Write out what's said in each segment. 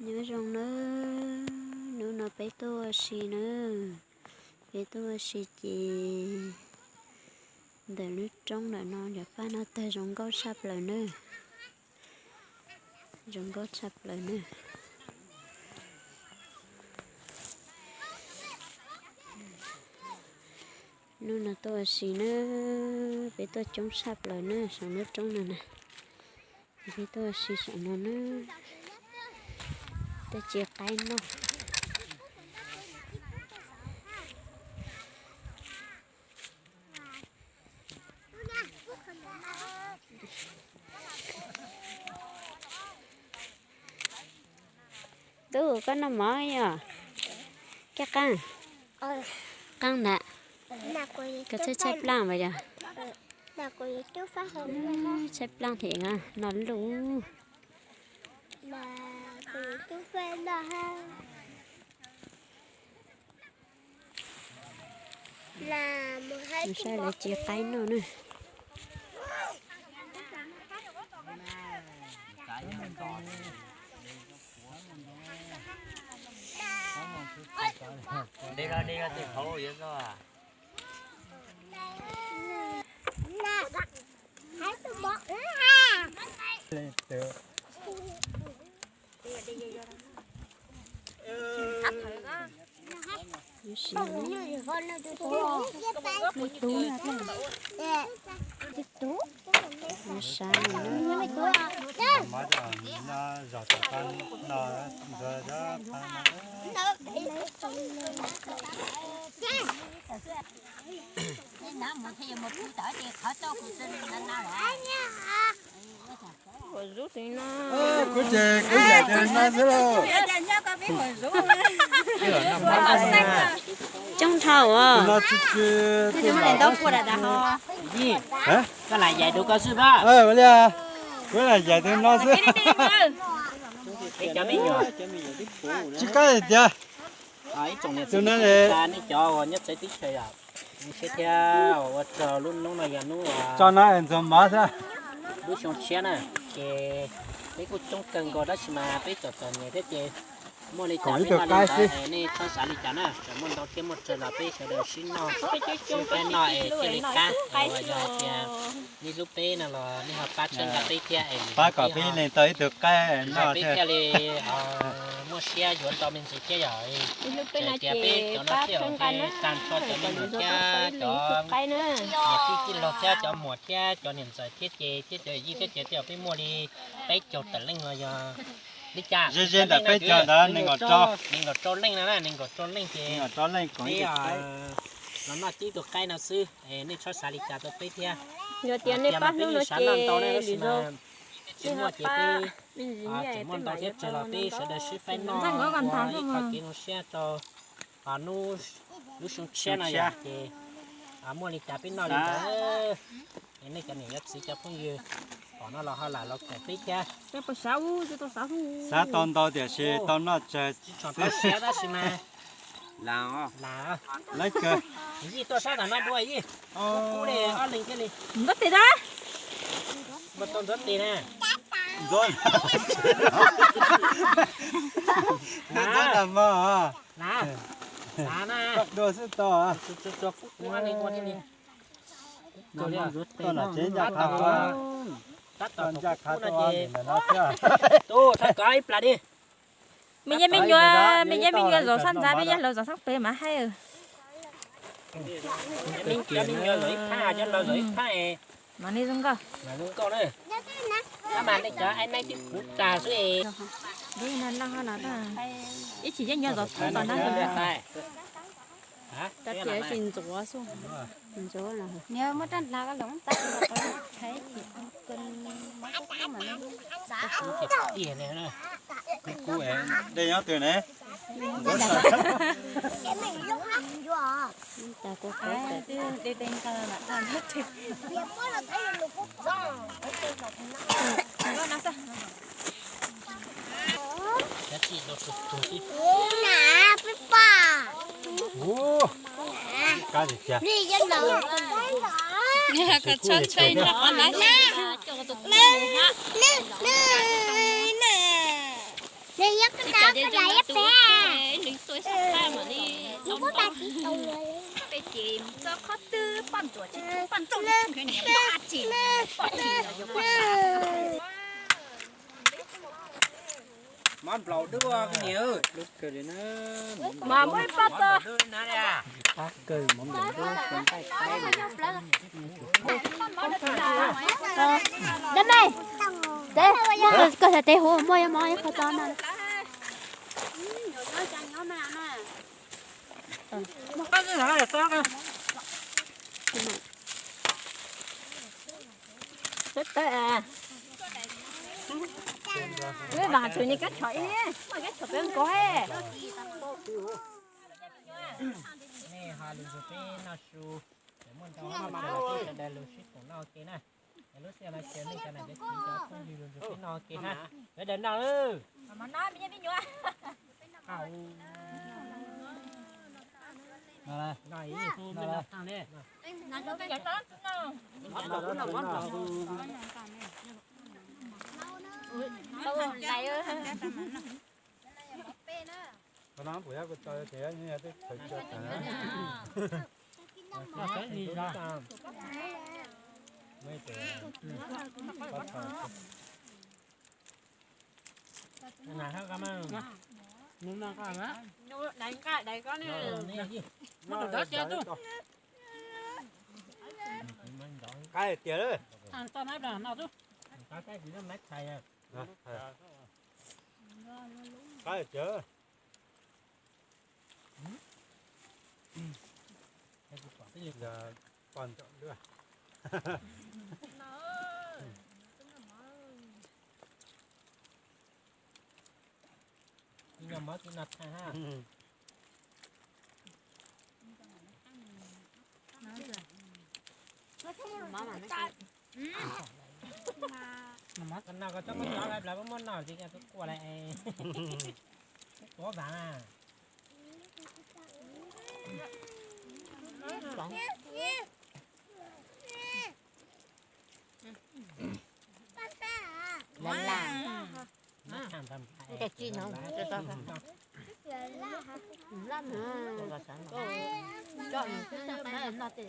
Nyob zoo nawb, hnub no peb tuaj ua si nawb. Peb tuaj ua si ces ntawm lub roob ntawm no cov paj no tawg zoo nkauj tshaj plaws nawb. Zoo nkauj tshaj plaws nawb. Hnub no tuaj ua si nawb, peb tuaj coob tshaj plaws nawb saum lub roob no na. Peb tuaj ua si saum no nawb, tuaj ci qaib noj. Tub, koj noj mov yog koj qaab, qaab ntag. Koj tshaib tshaib plaaj mas yog, tshaib plaaj thiab no luj. Mus saib lawv ci qaib noj na. Kuv ces kuv yaim tus no xwb lauj. Coob dhau. Tus no tsis tsis, koj lam yaim tus ko xwb pab. Kuv lam yaim tus no xwb. Tsis kab hais tias ib tsoom niam txiv, nej cov uas nyob txawv teb chaws yom, zoo siab thiab ua tsaug lub hnub no yog hnub tso no es ntxuag mov xwb. Lub xyoo tshiab na, ces peb kuj coob kawg nkaus tab sis mas peb txom txom nyem thiab ces muaj li cas peb noj li ntawd, nej txhob xav li cas na. Txawm muaj ntau thiab muaj tsawg los peb sawv daws sib noj sib pab noj es thiaj li qab. Yog hais tias nej hlub peb no los nej ho pab txhawb nqa peb thiab es pab kom peb leej tau ib tug qaib noj peb thiaj li muaj siab yuav ntau me ntsis thiab yom. Txawm tias peb cov no thiaj li tag nrho cov me nyuam thiab cov niam tij tij laug thiab cov muam thiab cov niam ntxawm thiab ces thiab cov yij thiab ces tej zaum peb muaj li peb caug tawm leej los yog li cas. Ze ze ntawm peb caug ntawd nees nkaum rau leej no na, nees nkaum rau leej ces peb los noj tib tug qaib no xwb, nej txhob xav li cas rau peb thiab. Yog tias nej pab hlub no ces lwm zaus nej ho pab me ntsis nyiaj tseem muaj ntau thiab tsawg los peb sawv daws sib faib noj ua ib qho kev zoo siab rau hnub lub xyoo tshiab no yom, ces muaj li cas peb noj li ntawd. Nej cov niam cov txiv cov phooj ywg pom no los ho lam los koom peb thiab. Xav tau ntau tiam sis tau noj tsawg xwb. Tab sis mas lawv kawg. Yij tuaj sab nram no dua yij. Kub li ob leeg thiaj li. Ntxov tes da. Npau tau ntxov tes na. Ntxov, ntxov tas mog. Dua xwb tau. Kub ob leeg ua thiaj li. Tau los tsev ncaj qha, tab tom ncaj qha tau ntawm no thiab. Tub, thaj kov ib plag di. Me yaj me nyuam, me yaj me nyuam zaum sab ntxa, me yaj laus zaum sab pem mas haib. Cov me nyuam zaum ib phab, cov laus zaum ib phab. Mas nej zoo nkauj. Mas zoo nkauj na. Tab mas nej cov ai nai twb puv tag xwb. Ib chim yeej nyuam zaum sab tom na. Tab tias tsis ntxuav xwb. Ntxuav los. Nws muaj rab hla los tab sis mas qhov thaiv chim. Dej nyob twg ne? Ces yog koj, koj daim ib pem, nws tuaj sab thaj mam li. Nws muab pas tsis tau. Peb ces txog qhov twg poj ntsuam tsis tshua poj ntsuam, niam poj tsis poj tsis los yuav poj tsis. Mov nplaum dub koj niam. Mas muaj ib pab tau. Dab me, koj xav teb huv muaj ib mov ib qho tso na. Wb vam txwv ni kab tshom ib, kab tshom peb nkaus. Nej ho lug nrug peb noj su, muaj ntau sawv daws lug sib koom noj ua ke na. Es lub sij hawm no ces nej cov nam cov txiv cov phooj ywg lug nrug peb noj ua ke na. Sawv daws noj. Qhov no kuv yog kuv tau tias yog tej khaws cia tas. Qaib tiag lawm. Qaib tiag. Yog poj ntsuam luaj. Ib nyuag mov tsis noj tag ha. Koj noj koj txhob muab noj lawm, muab noj ces koj quaj lawm. Tuav vas na. Laj laj. Nqe tsis no, laj no, coj noj tej.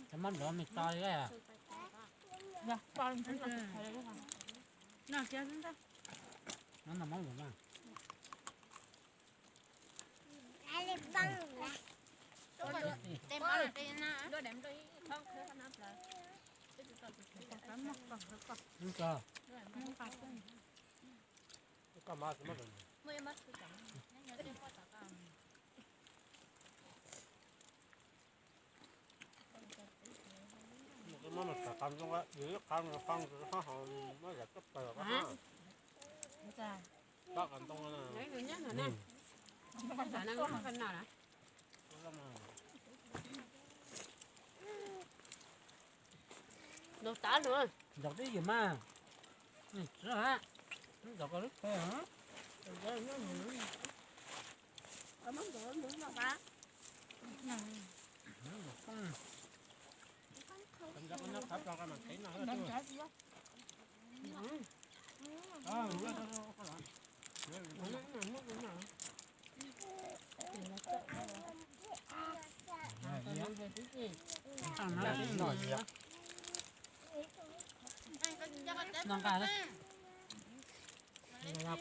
Cov mab nrov me to li. No mab nrov na. Ntaus tav nws. Ntaus twb yog mas. Tsis hab. Ntxov koj lub tsheb hov.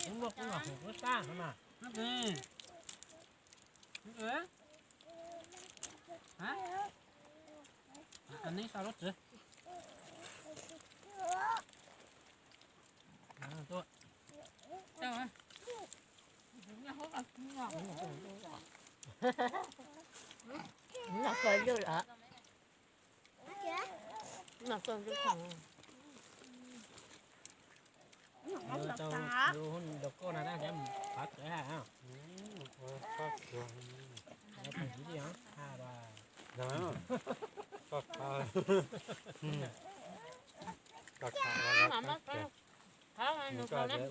Kuv muaj kuv los kuv sab no mas. Neb sau lub txwv. Noj kawg lwj lawm. Noj kawg lwj. Rau koj na, qhov txawv ha.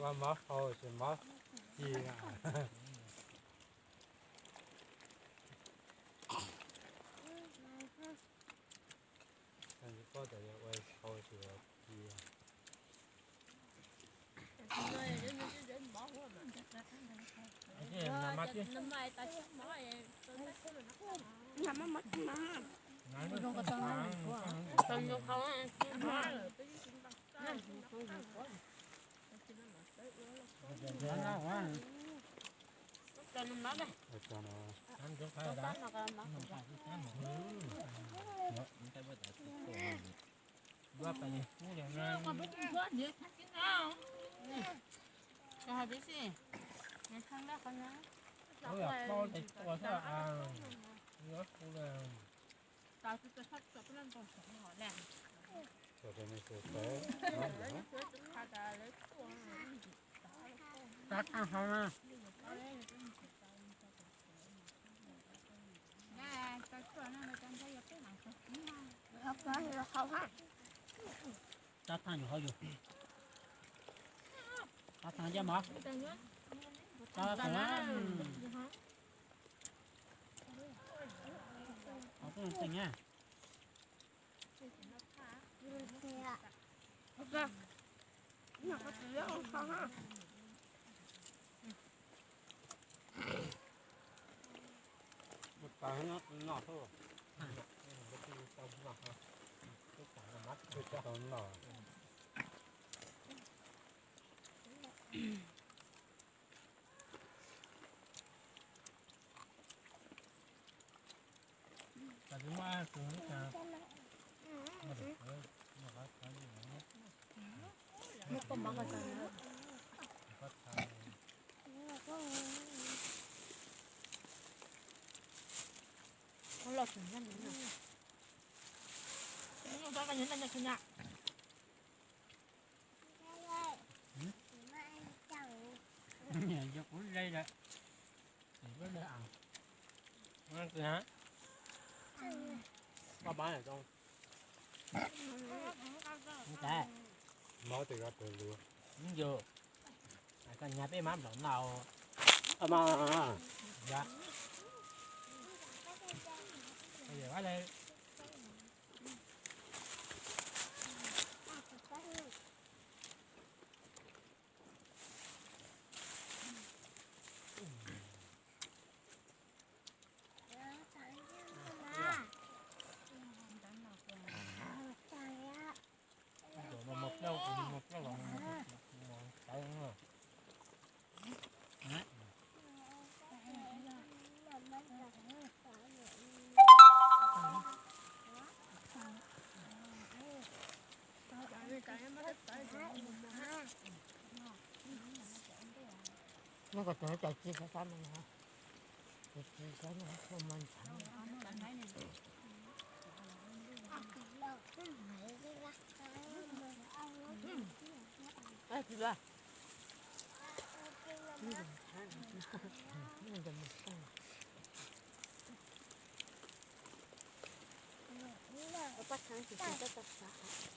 Ua mov hau ces mov ci. Koj tas ua hau ces ci. Rab thaj yus hauv yus. Rab thaj caj mov. Rab thaj. Hauv koj tseem na. Yog kuv le lawm. Mov tes koj pem lus. Yus, koj nyab peb mab nplaum no. Muab koj tus cov txiv sab sab no, tus txiv sab no, muaj ntxhab.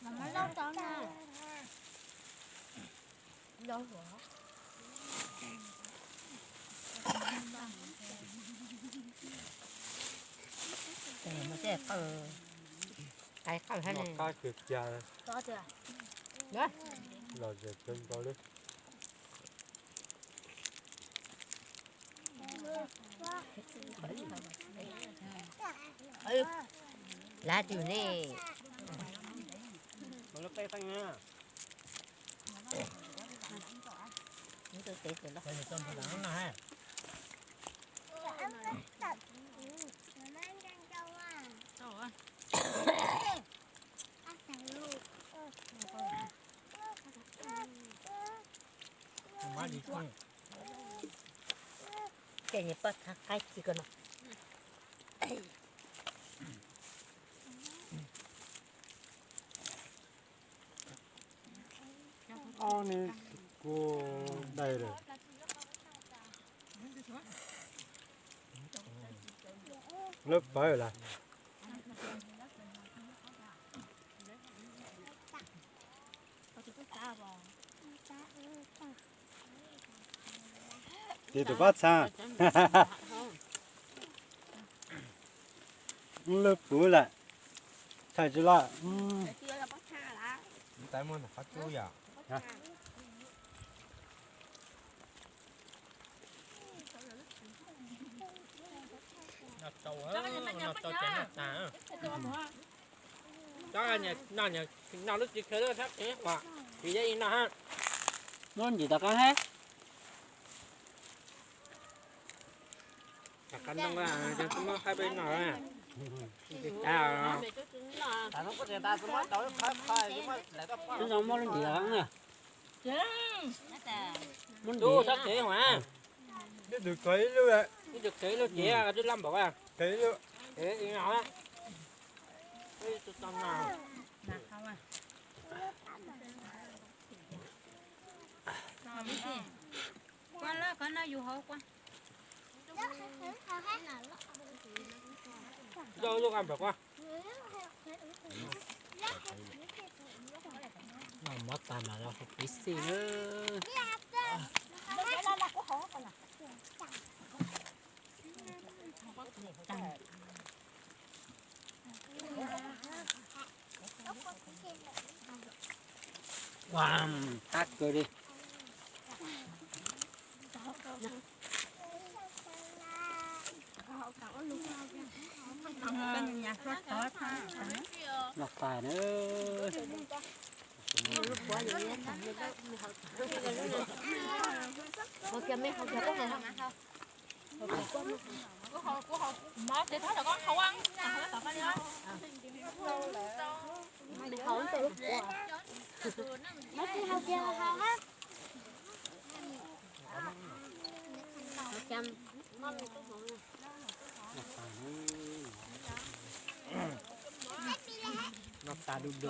Mov lauj tau na. Qab kawg kiag, los zem kawg nkaus li. Lab twg ne? Ces nws poj txha qaib ci ko no. Ob neb kuj dai lawm. Lawv pawv lawm. Ces tus poj txha. Lawv puv lawm. Txhais tsis loj. Tais muaj ntawm qhov cub yom. Noj tau, noj tau ces noj tag. Noj, noj lub txiv khawv lub sab kev quas, tsis yog ib noj ha. Muab ntsim tom qab hab. Tom qab ntoo, muab haib peb noj. Tsis tas. Muab lub ntsim tom qab na. Muab ntsim sab kev hua. Ib tug khawv ib lub, ib tug khawv ib lub ces twb laj npaum. Khawv ib lub. Noj mov tas mas los hu piv xij na. Ua, qab kawg li. Noj tas na. Noj tas du du.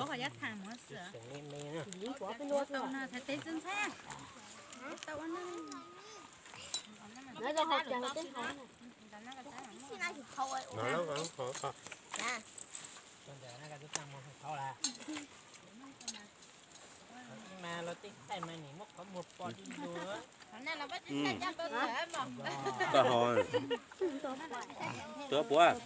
Mas los tej thaij mas nim muab qhov muag pom du du. Koj ho, tuav puav.